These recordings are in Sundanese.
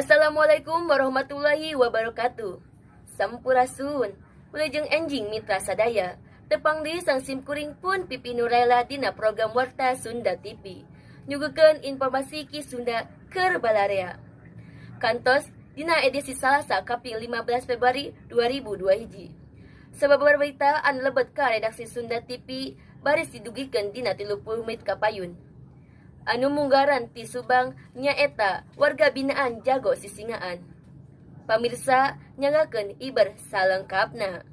Assalamualaikum warahmatullahi wabarakatuh. Sampurasun. Wilujeng enjing, mitra sadaya. Tepang deui sareng simkuring pun Pipi Nuraila dina program Warta Sunda TV. Nyuguhkeun informasi Ki Sunda keur balarea. Kantos dina edisi Salasa kaping 15 Februari 2002 hiji. Sababaraha berita anu lebet ka redaksi Sunda TV baris didugikeun dina 30 menit kapayun. Anu munggaran ti Subang nyaeta warga binaan jago sisingaan. Pamirsa, nyanggakeun iber salengkapna.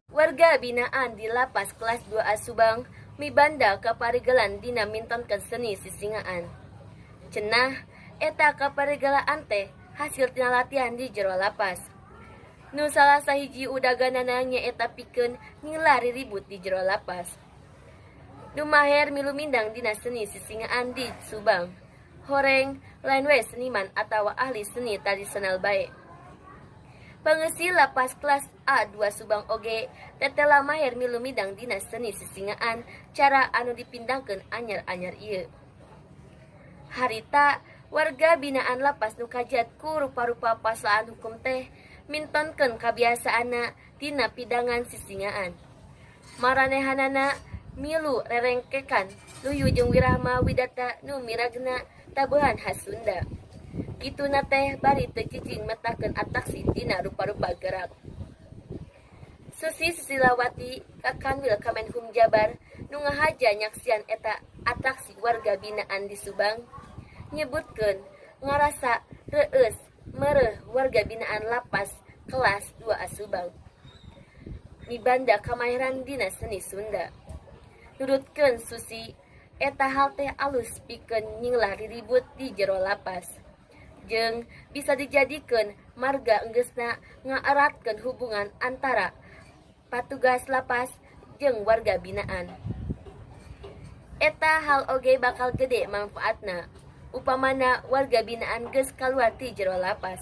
Warga binaan di Lapas kelas 2A Subang mibanda kaparigelan dina mintonkeun seni sisingaan. Cenah eta kaparigelaan teh hasil tina latihan di jero lapas. Nu salah sahiji udaganana nyaeta pikeun nyinglar riribut di jero lapas. Nu maher milu mindang dina seni sisingaan di Subang. Horeng lain we seniman atawa ahli seni tradisional bae. Pangeusi Lapas kelas A2 Subang oge tetela maher milu midang dina seni sisingaan cara anu dipindangkeun anyar-anyar ieu. Harita warga binaan lapas nu kajat ku rupa-rupa paslaan hukum teh mintonkeun kabiasaanna dina pidangan sisingaan. Maranehanana milu rerengkekan luyu jeung wirahma widata nu miragna tabuhan khas Sunda. Kituna teh bari teu cicing metakeun atraksi dina rupa-rupa gerak. Susi Susilawati, Kakanwil Kemenhum Jabar, nu ngahaja nyaksian eta atraksi warga binaan di Subang, nyebutkeun ngarasa reueus mereh warga binaan Lapas kelas 2A Subang mibanda kamaheran dina seni Sunda. Nurutkeun Susi, eta hal teh alus pikeun nyinglar riribut di jero lapas. Jeung bisa dijadikeun marga enggeusna ngaeratkeun hubungan antara patugas lapas jeung warga binaan. Eta hal oge bakal gede mangfaatna upamana warga binaan geus kaluar ti jero lapas.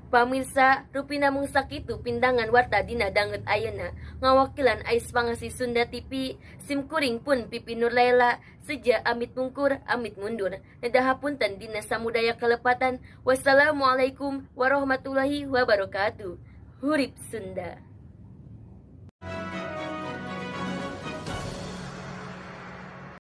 Pamirsa, rupina mung sakitu pindangan warta dina danget ayeuna. Ngawakilan ais pangasi Sunda TV, sim kuring pun Pipi Nurlaila, seja amit mungkur, amit mundur. Neda hapunten dina samudaya kelepatan. Wassalamualaikum warahmatullahi wabarakatuh. Hurip Sunda.